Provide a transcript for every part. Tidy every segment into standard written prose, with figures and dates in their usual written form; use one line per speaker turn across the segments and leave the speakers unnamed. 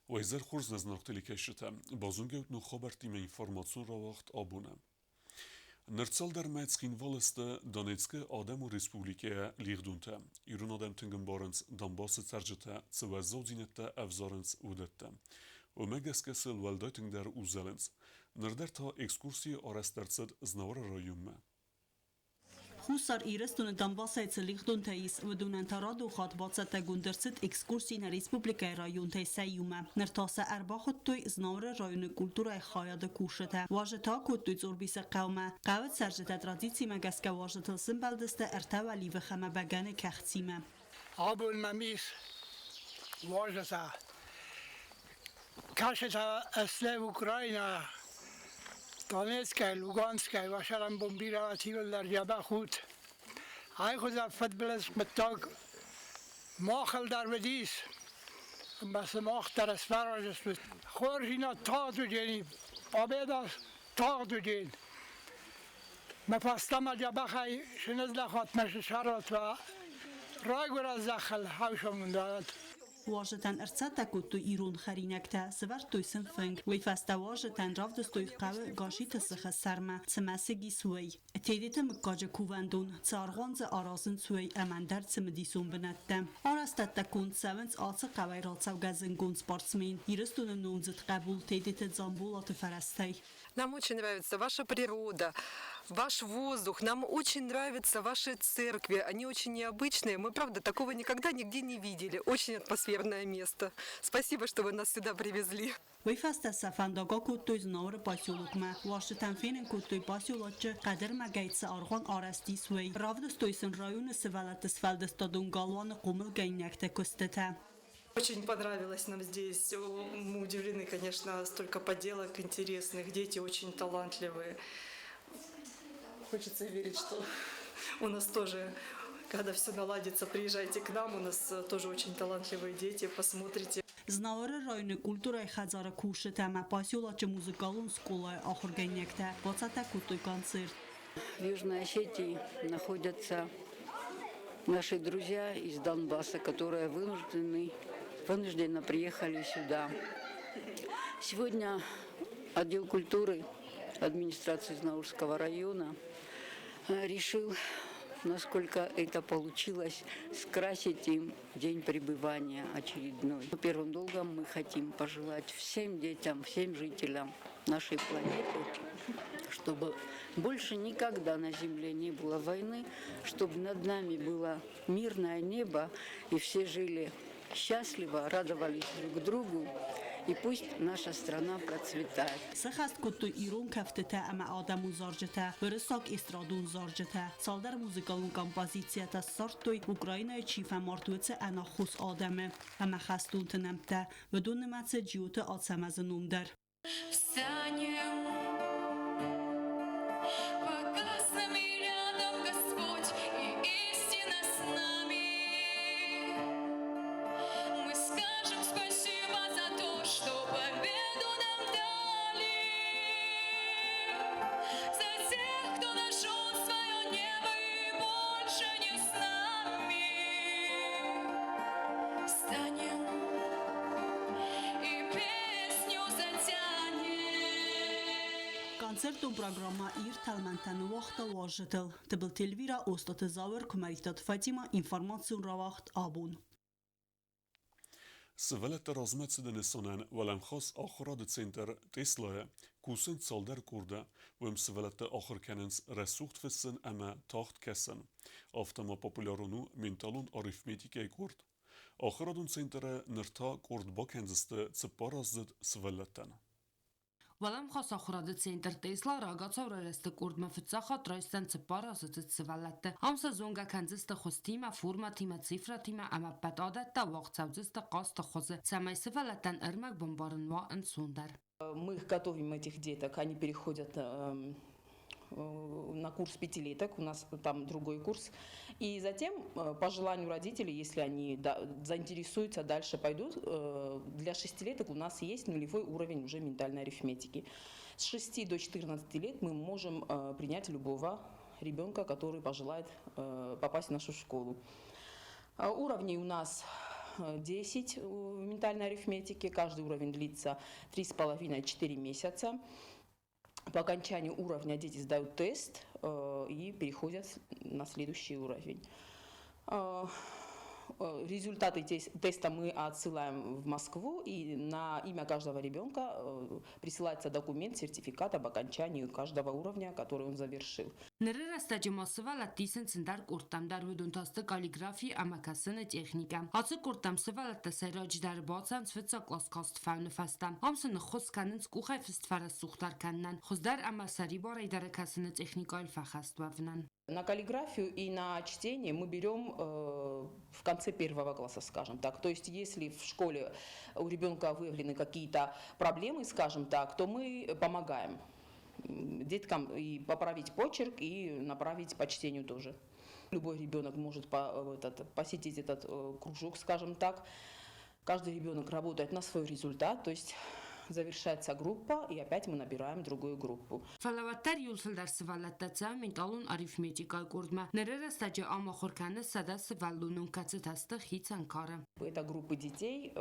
Уӕ изӕр хорз, нӕ зынаргъ телекӕсджытӕ! Базонгӕ ут ног хабӕрттимӕ информацион рауагъд абоны. Ныр цалдӕр мӕй Цхинвалы сты Донецкы Адӕмон Республикӕйӕ лигъдонтӕ. Ирон адӕм тынг ӕмбарынц, Донбассы цӕрджытӕ цы уӕззаудзинӕдтӕ ӕвзарынц, уыдӕттӕ. Уымӕ гӕсгӕ сыл уӕлдай тынгдӕр узӕлынц. Ныр дӕр та экскурси арӕзт ӕрцыд Знауыры районмӕ.
Хуссар Ирыстоны Донбассӕй цы лигъдонтӕ ис, уыдонӕн та радон хатт бацӕттӕгонд ӕрцыд экскурси нӕ республикӕйы районтӕй сӕ иумӕ. Ныр та сӕ ӕрбахуыдтой Знауыры районы культурӕйы хайады кусджытӕ. Уазджытӕ акодтой Цъорбисы хъӕумӕ. Хъӕуы цӕрджытӕ традицимӕ гӕсгӕ уазджытыл сымбӕлдысты ӕртӕ уӕливых ӕмӕ бӕгӕны кӕхцимӕ.
Абон мӕм ис уазджытӕ. Кӕсытӕ сты Украинӕ, Донецкӕй, Луганскӕй, уӕ бомбирӕ сивӕллӕр дзӕбӕх ут. Айхуызӕн фыдбылыз хъуыддаг махыл дӕр уыдис, ӕмӕ сымах дӕр сфӕраздзыстут. Хорздзинад тагъд уыдзӕни, победа тагъд уыдзӕн. Мӕ фӕстӕмӕ дзӕбӕхӕй сыныздӕхат мӕ ссарат уӕ райгуырӕн зӕххыл хӕвсӕмундӕрад.
Уазджытӕн ӕрцӕттӕ кодтой ирон хӕринӕгтӕ, сӕвӕрдтой сын фынг. Уый фӕстӕ уазджытӕн равдыстой хъӕуы Гаситы сыхы сӕрмӕ, цы мӕсыг ис, уый. Тедеты мыггаджы кувӕндон, цы аргъуан дзы аразынц, уый ӕмӕ ӕндӕр цымыдисон бынӕттӕ. Арӕзтӕдтӕ конд цӕуынц ацы хъӕуӕй рацӕугӕ зынгонд спортсмен, Ирыстоны номдзыд хъӕбул Тедеты Дзамболаты фӕрӕзтӕй.
Нам очень нравится ваша природа, ваш воздух, нам очень нравятся ваши церкви, они очень необычные. Мы, правда, такого никогда нигде не видели. Очень атмосферное место. Спасибо, что вы нас сюда привезли.
Уый фӕстӕ сӕ фӕндаг акодтой Знауыры поселокмӕ. Уазджытӕн фенын кодтой поселочы хъӕдырмӕгӕй цы аргъуан арӕзт ис, уый. Равдыстой сын районы сывӕллӕтты сфӕлдыстадон галуаны хъомылгӕнинӕгты куыстытӕ.
Очень понравилось нам здесь. Мы удивлены, конечно, столько поделок интересных. Дети очень талантливые. Хочется верить, что у нас тоже, когда все наладится, приезжайте к нам. У нас тоже очень талантливые дети, посмотрите.
Знауыры районы культурӕйы хӕдзары кусджытӕ ӕмӕ поселочы музыкалон скъолайы ахуыргӕнинӕгтӕ бацӕттӕ кодтой концерт.
В Южной Осетии находятся наши друзья из Донбасса, которые вынуждены, вынужденно приехали сюда. Сегодня отдел культуры администрации Знаурского района решил, насколько это получилось, скрасить им день пребывания очередной. Первым долгом мы хотим пожелать всем детям, всем жителям нашей планеты, чтобы больше никогда на Земле не было войны, чтобы над нами было мирное небо, и все жили счастливо, радовались друг другу, и пусть наша страна процветает.
Сӕххӕст кодтой ирон кӕфтытӕ ӕмӕ адӕмон зарджытӕ, уырыссаг эстрадон зарджытӕ. Цалдӕр музыкалон композицийӕ ссардтой, Украинӕйы чи фӕмард, уыцы ӕнаххос адӕмы ӕмӕ хӕстонты нӕмттӕ. Уыдон нымӕцы Джиоты Ацӕмӕзы ном дӕр.
Встанем, пока с нами рядом Господь и истина с нами. Мы скажем спасибо за то, что победу нам дали, за тех, кто нашел свое небо и больше не с нами. Встанем и песню затянем.
Концертон программӕ Ирд тӕлмӕнтӕ ныууагъта уазджытыл. Тыбылты Эльвирӕ, Остъаты Зауыр, Куымӕридтаты Фатимӕ, информацион рауагъд абон.
Сывӕллӕтты размӕ цыды нысанӕн уӕлӕмхас ахуырады центр Теслайы кусынц цалдӕр къорды. Уым сывӕллӕтты ахуыр кӕнынц рӕсугъд фыссын ӕмӕ тагъд кӕсын. Афтӕ ма популярон у менталон арифметикӕйы къорд. Ахуырадон центры ныр та къорд бакӕндзысты цыппараздзыд сывӕллӕттӕн.
Уӕлӕмхас ахуырады центр Тесла рагацау рарӕзты къордмӕ фыццаг хатт райсдзӕн цыппар азыдзыд сывӕллӕтты. Ам сӕ зонгӕ кӕндзысты хуызтимӕ, формӕтимӕ, цифрӕтимӕ ӕмӕ ӕппӕт адӕттӕ уагъд цӕудзысты хъазты хуызы, цӕмӕй сывӕллӕттӕн ӕрмӕг бамбарын уа ӕнцондӕр.
Мы их готовим, этих деток, они переходят на курс пятилеток, у нас там другой курс. И затем, по желанию родителей, если они заинтересуются, дальше пойдут, для шестилеток у нас есть нулевой уровень уже ментальной арифметики. С 6 до 14 лет мы можем принять любого ребенка, который пожелает попасть в нашу школу. Уровней у нас 10 в ментальной арифметике. Каждый уровень длится 3,5-4 месяца. По окончанию уровня дети сдают тест и переходят на следующий уровень. Результаты теста мы отсылаем в Москву, и на имя каждого ребенка присылается документ, сертификат об окончании каждого уровня, который он завершил.
Ныры рӕстӕджы ма сывӕллӕтты исынц ӕндӕр къордтӕм дӕр, уыдон та сты каллиграфи ӕмӕ кӕсыны техникӕ. Ацы къордтӕм сывӕллӕттӕ сӕйраджыдӕр бацӕуынц фыццаг кълас каст фӕуыны фӕстӕ. Ам сын ӕххуыс кӕнынц къухӕй фыст фӕрӕсугъддӕр кӕнынӕн, хуыздӕр ӕмӕ сӕрибарӕй дӕр кӕсыны техникӕйыл фӕхӕст уӕвынӕн.
На каллиграфию и на чтение мы берем в конце первого класса, скажем так. То есть если в школе у ребенка выявлены какие-то проблемы, скажем так, то мы помогаем деткам и поправить почерк, и направить по чтению тоже. Любой ребенок может этот, посетить этот кружок, скажем так. Каждый ребенок работает на свой результат, то есть завершается группа, и опять мы набираем другую группу.
Фӕлӕ уӕддӕр иууыл фылдӕр сывӕллӕттӕ цӕуы менталон арифметикӕйы къордмӕ. Ныры рӕстӕджы ам ахуыр кӕны 100 сывӕллоны, кӕцытӕ сты хицӕн кары.
Это группы детей,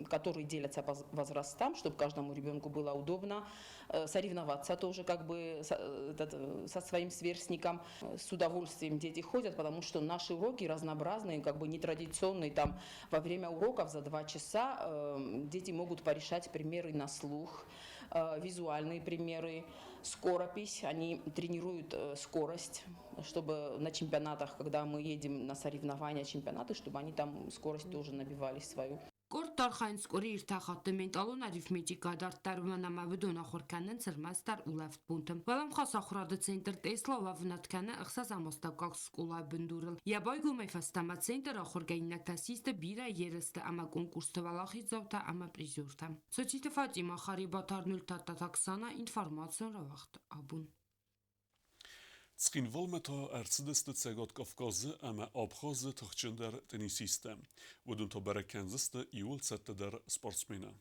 которые делятся по возрастам, чтобы каждому ребенку было удобно соревноваться тоже как бы со своим сверстником. С удовольствием дети ходят, потому что наши уроки разнообразные, как бы нетрадиционные. Там во время уроков за 2 часа дети могут порешать примеры на слух, визуальные примеры, скоропись. Они тренируют скорость, чтобы на чемпионатах, когда мы едем на соревнования, чемпионаты, чтобы они там скорость тоже набивали свою.
Къордты архайынц къуыри ӕртӕ хатты. Менталон арифметикӕ дарддӕр, уымӕн ӕмӕ уыдон ахуыр кӕнынц ӕрмӕстдӕр улӕфт бонты. Уӕлӕмхас ахуырады центр Тесла уӕвынад кӕны ӕхсӕзӕм астӕуккаг скъолайы бындурыл. Йӕ байгомӕй фӕстӕмӕ центры ахуыргӕнинӕгтӕ систы бирӕ ерысты ӕмӕ конкурсты уӕлахиздзаутӕ ӕмӕ призертӕ. Цоциты Фатима, Харебаты Арнольд, Тадтаты Оксана, информацион рауагъд Абон.
Цхинвалмӕ та ӕрцыдысты Цӕгат Кавказы ӕмӕ Абхазы тыхджындӕр теннисисттӕ. Уыдон та бӕрӕг кӕндзысты иууыл цӕттӕдӕр спортсмены.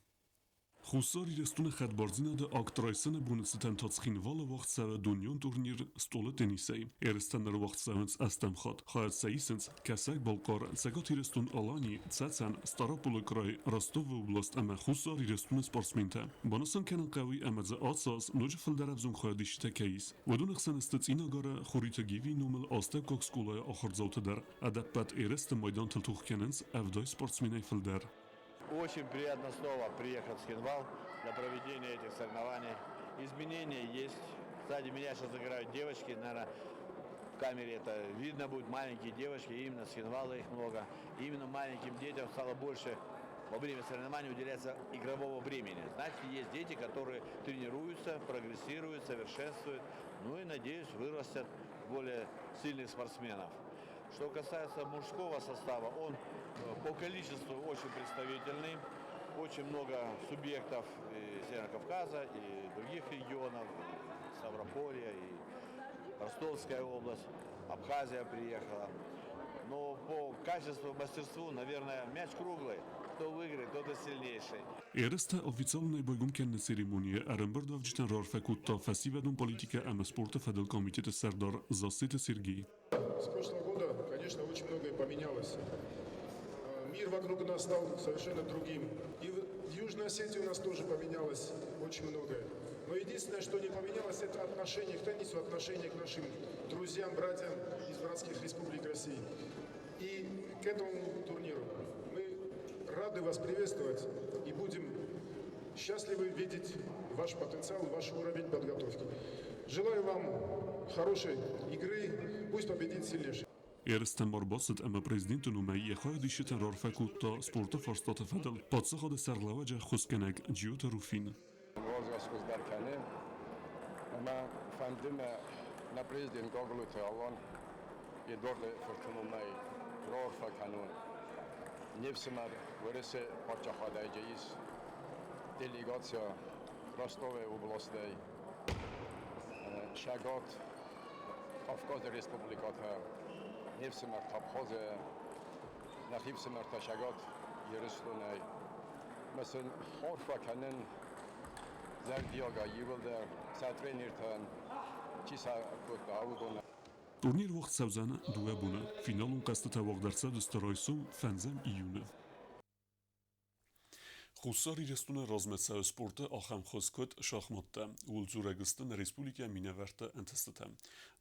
Хуссар Ирыстоны хӕдбардзинады акт райсыны боны цытӕн та Цхинвалы уагъд цӕуы дунеон турнир стъолы теннисӕй. Ерыстӕ ныр уагъд цӕуынц ӕстӕм хатт. Хайад сӕ исынц Кӕсӕг-Балхъар, Цӕгат Ирыстон, Алани, Цӕцӕн, Стъараполы край, Ростовы област ӕмӕ Хуссар Ирыстоны спортсментӕ. Банысан кӕнын хъӕуы, ӕмӕ дзы ацы аз ноджы фылдӕр ӕвзонг хайадисджытӕ кӕй ис. Уыдоны хсӕн сты Цъинагары Хуриты Гивийы номыл астӕуккаг скъолайы ахуырдзаутӕ дӕр. Ӕдӕппӕт ерысты майдантыл тох кӕнынц 70 спортсменӕй фылдӕр.
Очень приятно снова приехать в Цхинвал для проведения этих соревнований. Изменения есть. Сзади меня сейчас играют девочки. Наверное, в камере это видно будет. Маленькие девочки. Именно с Цхинвала их много. Именно маленьким детям стало больше во время соревнований уделяется игрового времени. Значит, есть дети, которые тренируются, прогрессируют, совершенствуют. Ну и, надеюсь, вырастят более сильных спортсменов. Что касается мужского состава, он по количеству очень представительный. Очень много субъектов и Северного Кавказа, и других регионов, и Ставрополья, и Ростовская область, Абхазия приехала. Но по качеству, мастерству, наверное, мяч круглый. Кто выиграет, тот и сильнейший.
Ерыстӕ официалонӕй байгом кӕныны церемонийы ӕрӕмбырдуӕвджытӕн раарфӕ кодта фӕсивӕдон политикӕ ӕмӕ спорты фӕдыл комитеты сӕрдар Зассеты Сергей.
С прошлого года, конечно, очень многое поменялось. Мир вокруг нас стал совершенно другим. И в Южной Осетии у нас тоже поменялось очень многое. Но единственное, что не поменялось, это отношение к теннису, отношение к нашим друзьям, братьям из братских республик России. И к этому турниру мы рады вас приветствовать и будем счастливы видеть ваш потенциал, ваш уровень подготовки. Желаю вам хорошей игры, пусть победит сильнейший.
Ерыстӕм ӕрбацыд ӕмӕ президенты номӕй йӕ хайадисджытӕн раарфӕ кодта спорты фарстаты фӕдыл паддзахады сӕргълӕууӕджы ӕххуысгӕнӕг Джиоты Руфин.
Возрас кӕны, ӕмӕ фӕнды мӕ нӕ президент Гаглойты Алан Эдуарды фырты номӕй раарфӕ кӕнон. Не фсымӕр Уӕрӕсе паддзахадӕй ис делегация Ростовы областӕй, Цӕгат Кавказы республикӕтӕ, не фсымӕр Абхазы, нӕхи фсымӕртӕ Цӕгат Ирыстонӕй. Ӕмӕ сын арфӕ кӕнын зӕрдиагӕй иууылдӕр сӕ тренертӕн, чи сӕ кодта, уыдонӕн.
Турнир уагъд цӕудзӕн 2 боны. Финалон хъӕзтытӕ уагъд ӕрцӕудзысты райсом 5 июны. Хуссар Ирыстоны размӕ цӕуы спорты ахӕм хуыз куыд шахматтӕ. Ууыл дзурӕг сты нӕ республикӕйы минӕвӕртты ӕнтыстытӕ.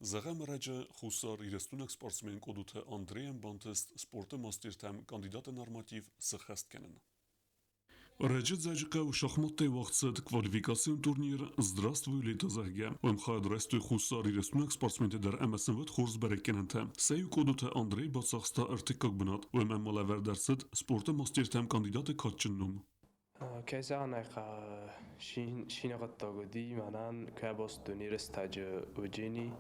Зӕгъӕм, ӕрӕджы Хуссар Ирыстойнаг спортсмен Къодоты Андрейӕн бантыст спорты мастертӕм кандидаты норматив сыххӕст кӕнын. Ӕрӕджы Дзӕуджыхъӕуы шахматтӕй уагъд цыд квалификацион турнир «Здравствуй, лето», зӕгъгӕ. Уым хайад райстой Хуссар Ирыстойнаг спортсментӕ дӕр ӕмӕ сын уыд хорз бӕрӕггӕнӕнтӕ. Сӕ иу Къодоты Андрей бацахста ӕртыккаг бынат. Уым ӕм лӕвӕрд ӕрцыд спорты мастертӕм кандидаты кадджын ном.
Кӕй зӕгъын ӕй хъӕуы, шинӕгъддаг уыди мӕнӕн кӕбостон рӕстӕджы уыджени,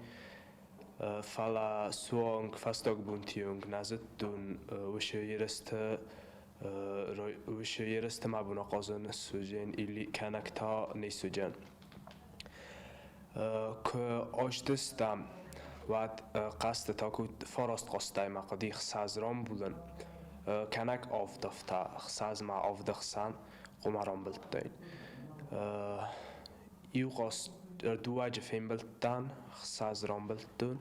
фӕлӕ суанг фӕстаг бонты онг нӕ зыдтон уыцы ерыстӕ уыцы ерысты мӕ бон ахъазын суыдзӕн или кӕнӕг та не суыдзӕн. Куы аздыстӕм, уӕд хъазты та куыд фараст хъазтӕй мӕ хъуыди 6 рамбулын, кӕнӕг авд афтӕ, 6 мӕ авды хсӕн хъуамӕ рамбылдтаин. Иу хъазт дыууӕджы фембылдтӕн, 6 рамбылдтон,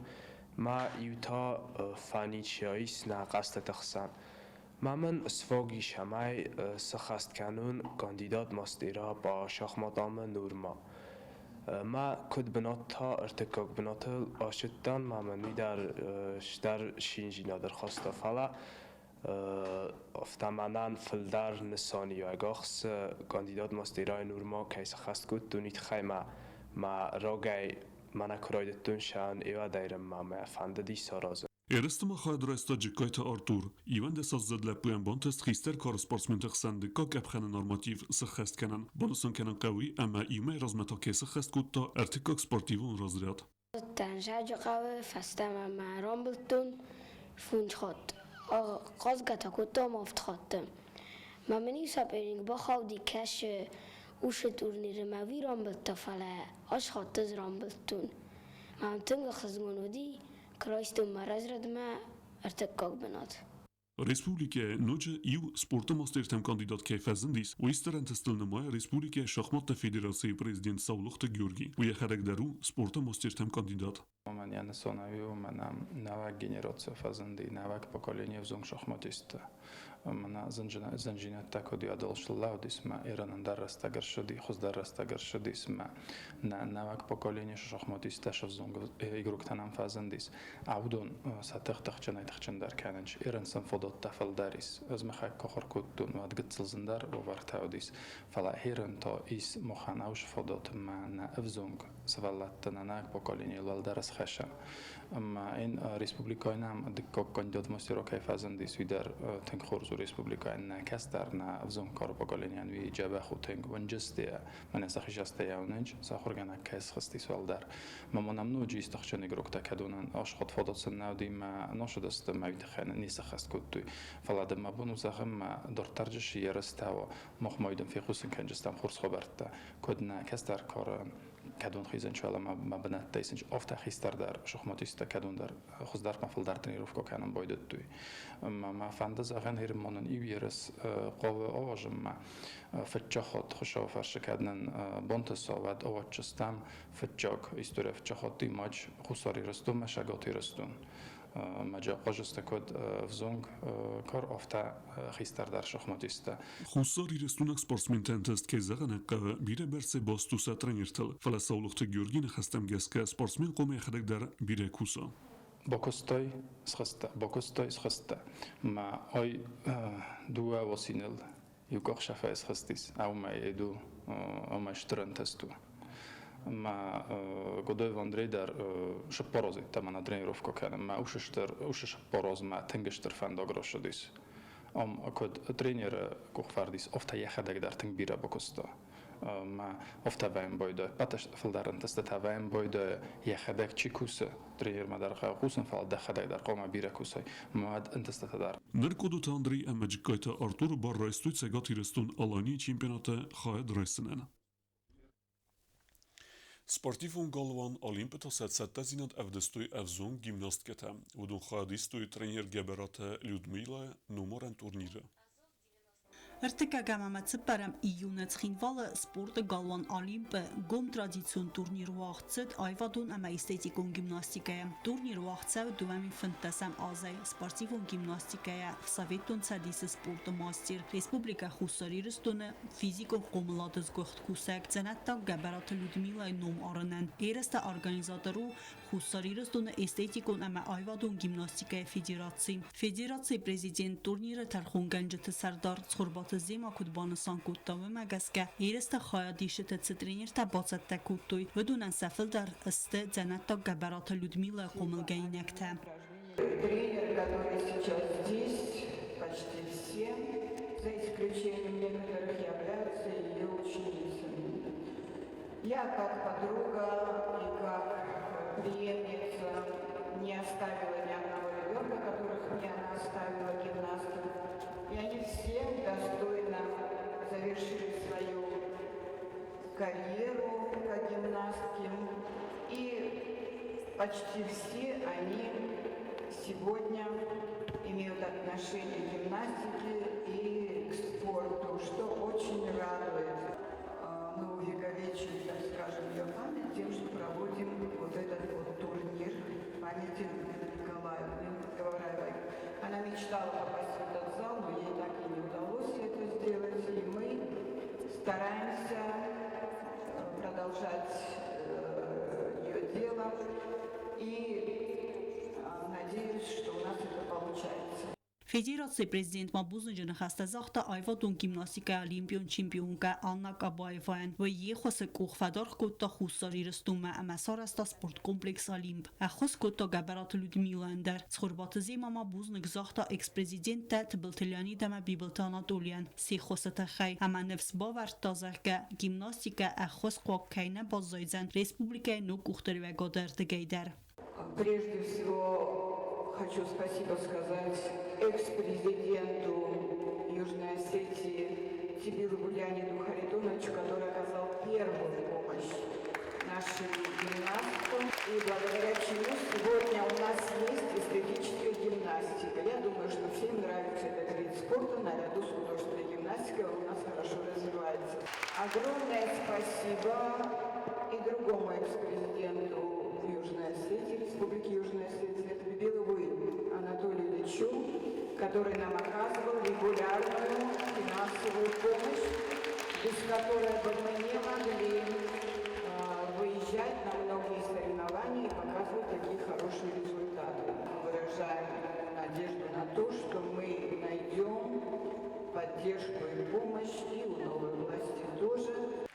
мӕ иу та фӕничи нӕ хъазтыты хсӕн. Ма мын сфаг ис ӕмӕ сыххӕст кӕнон кандидат мастера по шахматам нурма. Мӕ куыд бынат та ӕртыккаг бынатыл ацыдтӕн, ма мын уый дӕр стыр циндзинад ӕрхаста, фӕлӕ афтӕ мӕнӕн фылдӕр нысаниуӕг ахсы кандидат мастерайы нурма кӕй сыххӕст кодтон, уый тыххӕй мӕ мӕ рагӕй мӕнӕ куы райдыдтон сӕн эвӕдӕйрӕнмӕ мӕ фӕндыди саразын.
Ерысты ма хайад райста Джыккайты Артур. 21-аздзыд лӕппуйӕн бантыст хистӕр кары спортсменты хсӕн дыккаг къӕпхӕны норматив сыххӕст кӕнын. Банысан кӕнын хъӕуы, ӕмӕ иумӕ размӕ та кӕй сыххӕст кодта ӕртыккаг спортивон разряд.
Дзӕджыхъӕуы фӕстӕмӕ мӕ рамбылдтон фондз хатты. Хъазгӕ та кодтам авд хатты. Мӕ мын иу соперник бахауди кӕсы уыцы турниры мӕ уый рамбылдта, фӕлӕ ӕз хатт ӕз рамбылдтон. Мӕм тынг ӕхсызгон уыди, куы райстон мӕ разрядмӕ ӕртыккаг бынат.
Республикӕйы ноджы иу спорты мастертӕм кандидат кӕй фӕзындис, уый стыр ӕнтыстыл нымайы республикӕйы шахматты федерацийы президент Саулохты Георгий. Уый йӕхӕдӕг дӕр у спорты мастертӕм кандидат.
Уымӕн йӕ нысан у, уымӕн ӕм нӕуӕг генераци фӕзынди, нӕуӕг поколение ӕвзонг шахматисттӕ. Мӕнӕ зындзинӕдтӕ куыд ядыл лӕудис мӕ Иранӕн дӕр рӕстӕг ӕрцыди, хуыздӕр рӕстӕг ӕрцыдис мӕ нӕ нӕуӕг поколение шахматисттӕ сӕвзонг игроктӕн ӕм фӕзындис. Уыдон сӕ тых тыхджынӕй-тыхджындӕр кӕнынц. Ирӕн сын фадӕттӕ фылдӕр ис. Ӕз мӕхӕг куы ахуыр кодтон, уӕд гыццыл зындӕр уавӕртӕ уыдис. Фӕлӕ Ирӕн та ис махӕн ӕвзы фадат ӕмӕ нӕ ӕвзонг сывӕллӕтты нӕ нӕг поколенийыл уӕлдӕр схӕссӕм. Ӕмӕ ин республикӕйы нӕм дыккаг кандидат мастеро кӕй фӕзындис, уый дӕр тынг хорз у республикӕйӕн нӕ кӕстӕр, нӕ ӕвзонг кары поколенийӕн уый дзӕбӕх у тынг. Уынджыстӕ, мӕнӕ сӕ хизӕстӕ уынынч, сӕ ахуыргӕнӕг кӕй схызтис уӕлдӕр. Ма ма нӕм ноджы ис тыхджын игроктӕ, кӕдонӕн асхуыд фадат сын нӕ уыди мӕ носыдысты мӕ уый тыххӕй не сӕххӕст кодтой. Фӕлӕ дын мӕ бон у зӕгъын, мӕ дарддӕрджы цы ерыстӕ уа, мах ма уыдон фехъусын кӕнджыстӕм хорз хабӕрттӕ, куыд нӕ кӕстӕр кары кӕдон хизынч, фӕлӕ ма бынӕттӕ исынч, афтӕ хистӕр дӕр шахматисттӕ кӕдон дӕр хуыздӕр ма фылдӕр тренировкӕ кӕнын байдыдтой. Ӕмӕ мӕ фӕнды зӕгъын, Ирмонӕн иу ерыс хъӕуы ауазынмӕ. Фыццаг хатт Хуыцауы фӕрцы кӕд нын бантыса, уӕд ауадздзыстӕм фыццаг история фыццаг хатты матч Хуссар Ирыстонмӕ Цӕгат Ирыстон. Маджы хъазысты куыд ӕвзонг кар, афтӕ хистӕрдӕр шахматисттӕ.
Хуссар Ирыстойнаг спортсментӕн тест кӕй зӕгъын хъӕуы, бирӕ бӕрцӕй баст у сӕ тренертыл, фӕлӕ Саулохты Георгийы ныхӕстӕм гӕсгӕ спортсмен хъуамӕ йӕхӕдӕг дӕр бирӕ куса.
Бакуыстай, схызтӕ, бакуыстай, схызтӕ. Мӕ ай дыууӕ уосиныл иу къахсӕфӕй схызтис, аумӕ еду, аумӕ стыр ӕнтыст у. Мӕ Годоев Андрей дӕр сыппорозидта мӕнӕ тренировкӕ кӕнын. Мӕ усы стыр, усы сыппорозмӕ тынг стыр фӕндаг рацыдис. Ам куыд тренеры къухфӕрдис, афтӕ йӕхӕдӕг дӕр тынг бирӕ бакуыста. Мӕ афтӕ вӕййын байдайы, ӕппӕт фылдӕр ӕнтыстытӕ вӕййын байдайы, йӕхӕдӕг чи кусы, тренермӕ дӕр хъӕуы хъусын, фӕлӕ дӕхӕдӕг дӕр хъуамӕ бирӕ кусай, мӕ ӕнтыстытӕ дӕр.
Ныр Къодоты Андрей ӕмӕ Джыккайты Артуры бар райстой Цӕгат Ирыстон-Аланийы чемпионаты хайад райсынӕн. Спортивон галуан Олимпы та сӕ цӕттӕдзинад ӕвдыстой ӕвзонг гимнасткӕтӕ. Уыдон хайад истой тренер Гӕбӕраты Людмилӕ номарӕн турниры.
Ӕртыккӕгӕм ӕмӕ цыппӕрӕм июны Цхинвалы спорты галуан Олимп-ы гом традицион турнир уагъд цыд аивадон ӕмӕ эстетикон гимнастикӕйӕ. Турнир уагъд цӕуы 2015 азӕй спортивон гимнастикӕйӕ Советон Цӕдисы спорты мастер, Республикӕ Хуссар Ирыстоны физикон хъомылады сгуыхт кусӕг дзӕнӕттаг Гӕбӕраты Людмилайы ном арынӕн. Ерысты организатор у Хуссар Ирыстоны эстетикон ӕмӕ аивадон гимнастикӕйы федераци. Федерацийы президент турниры тӕрхонгӕнджыты сӕрдар Цхуырбаты Зема куыд банысан кодта, уымӕ гӕсгӕ ерысты хайадисджыты цы тренертӕ бацӕттӕ кодтой, уыдонӕн сӕ фылдӕр сты дзӕнӕттаг Гӕбӕраты Людмилӕйы хъомылгӕнинӕгтӕ.
Тренеры, которые сейчас здесь, почти все, за исключением некоторых, являются ее ученицами. Я как подруга и как преемница не оставила ни одного ребенка, которых мне она оставила гимнастов. И они все достойно завершили свою карьеру как гимнастки. И почти все они сегодня имеют отношение к гимнастике и к спорту, что очень радует. Мы увековечили, так скажем, ее память тем, что проводим вот этот вот турнир памяти Людмилы Николаевны Гавараевой. Она мечтала попасть в этот зал, но ей так и не удалось это сделать. И мы стараемся продолжать ее дело. И надеюсь, что у нас это получается.
Федерацийы президент ма бузныджы ныхӕстӕ загъта аивадон гимнастикӕйӕ олимпион чемпионкӕ Анна Кабаевайӕн. Уый йе ххуысы къух фӕдаргъ кодта Хуссар Ирыстонмӕ ӕмӕ сарӕзта спорткомплекс Олимп. Ӕххуыс кодта Гӕбӕраты Людмилӕйӕн дӕр. Цхуырбаты Зема ма бузныг загъта экс-президенттӕ Тыбылты Леонид ӕмӕ Бибылты Анатолийӕн се ххуысы тыххӕй ӕмӕ ныфс бавӕрдта, зӕгъгӕ, гимнастикӕ ӕххуысхъуаг кӕй нӕ баззайдзӕн республикӕйы ног къухдариуӕгады ӕрдыгӕй дӕр.
Прежде всего хочу спасибо сказать экс-президенту Южной Осетии Тибилову Леониду Харитоновичу, который оказал первую помощь нашим гимнасткам. И благодаря чему сегодня у нас есть эстетическая гимнастика. Я думаю, что всем нравится этот вид спорта, наряду с художественной гимнастикой он у нас хорошо развивается. Огромное спасибо и другому экс-президенту Южной Осетии, Республики Южная Осетия, это Бибилову Анатолию Ильичу, который нам оказывал регулярную финансовую помощь, без которой бы мы не могли выезжать на многие соревнования и показывать такие хорошие результаты. Выражаем надежду на то, что мы найдем поддержку и помощь и у новой власти тоже.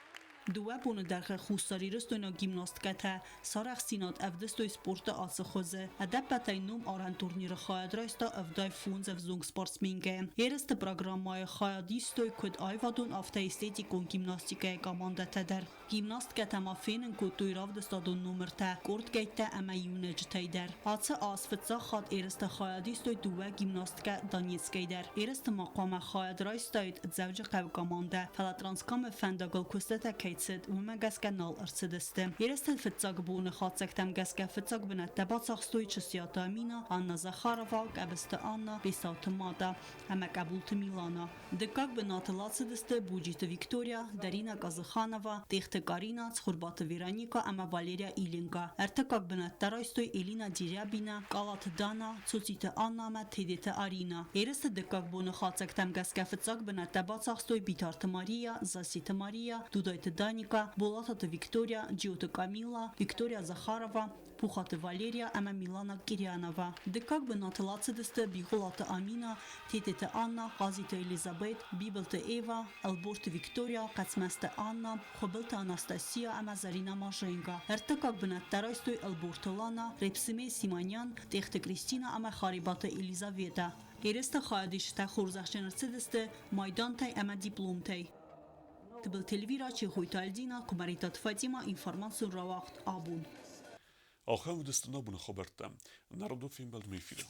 Дыууӕ боны дӕргъы хуссарирыстойнаг гимнасткӕтӕ сарӕхстдзинад ӕвдыстой спорты ацы хуызы. Ӕдӕппӕтӕй ном арӕн турниры хайад райста 75 ӕвзонг спортсменкӕйы. Ерысты программӕйы хайад истой куыд аивадон, афтӕ эстетикон гимнастикӕйы командӕтӕ дӕр. Гимнасткӕтӕ ма фенын кодтой равдыстадон номыртӕ къордгӕйттӕ ӕмӕ иунӕджытӕй дӕр. Ацы аз фыццаг хатт ерысты хайад истой дыууӕ гимнасткӕ Донецкӕй дӕр. Ерысты ма хъуамӕ хайад райстаид Дзӕуджыхъӕуы командӕ, фӕлӕ Транскамы фӕндагыл куыстытӕ кӕй цыд, уымӕ гӕсгӕ нал ӕрцыдысты. Ерыстӕн фыццаг боны хатдзӕгтӕм гӕсгӕ фыццаг бынӕттӕ бацахстой Чысиаты Амина, Анна Захарова, Къӕбысты Анна, Бесауты Мада ӕмӕ Къӕбулты Милана. Дыккаг бынатыл ацыдысты Буджиты Виктория, Дарина Казыханова, Тъехты Карина, Цхуырбаты Вероника ӕмӕ Валерия Иленко. Ӕртыккаг бынӕттӕ райстой Элина Дерябина, Къалаты Дана, Цоциты Анна ӕмӕ Тедеты Арина. Ерысты дыккаг боны хатдзӕгтӕм гӕсгӕ фыццаг бынӕттӕ бацахстой Битарты Мария, Зассеты Мария, Дудайты Даника, Болататы Виктория, Джиоты Камила, Виктория Захарова, Пухаты Валерия ӕмӕ Милана Кирьянова. Дыккаг бынатыл ацыдысты Бигъуылаты Амина, Тететы Анна, Хъазиты Элизабет, Бибылты Эва, Ӕлборты Виктория, Хъӕцмӕзты Анна, Хуыбылты Анастасия ӕмӕ Зарина Маженко. Ӕртыккаг бынӕттӕ райстой Ӕлборты Лана, Репсиме Симонян, Тъехты Кристина ӕмӕ Харебаты Елизаветӕ. Ерысты хайадисджытӕ хорзӕхджын ӕрцыдысты майдантӕй ӕмӕ дипломтӕй. Тыбылты Эльвира, Чехойты Альдина, Куымӕридтаты Фатимӕ, информацион рауагъд абон.
Ахӕм уыдысты нӕ боны хабӕрттӕ. Народон фембӕлдмӕ эфиры.